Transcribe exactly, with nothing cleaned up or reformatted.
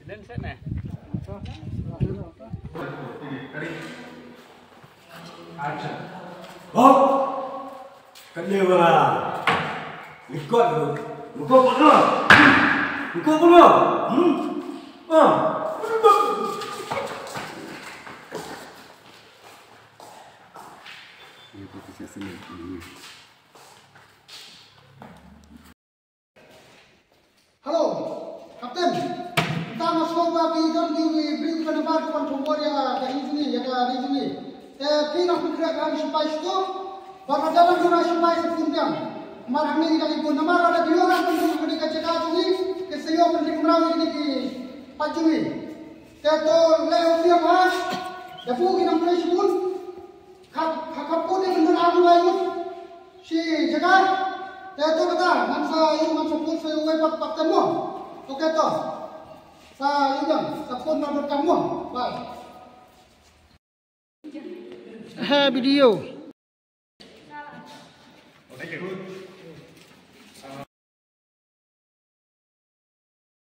Nen set ne. Action. Hop. Kan dia wala. Likot lu. Likot lu. Likot lu. Hmm. Ah. Hello, Captain. Mynta nga sngew ba ki don ki briew kiba nabar ki wan thombor ïa ka ri jong ngi, ïa ka ri jong ngi. Te phi nang pynkhreh ïa ki shipai shatu. Bad lada don ki shipai sa phone biang. Namar hangne ngi dang ïa bun, namar lada ki ïoh ban pynduh ha kane ka jaka jong ngi, ki sa ïoh pynrit mraw ïa kine ki paid jong ngi. Te to leh u pyrshah. Da buh ki nang trei shibun. Khap, khap, khap put ïa ka ndur arngut lai ngut shi jaka. Te to kata, ngan sa ïoh, ngan sa put sa ïoh wei pat, pat te mo. To kata. Sa ïoh ngan sa put na dur kam mo. Bye. He video.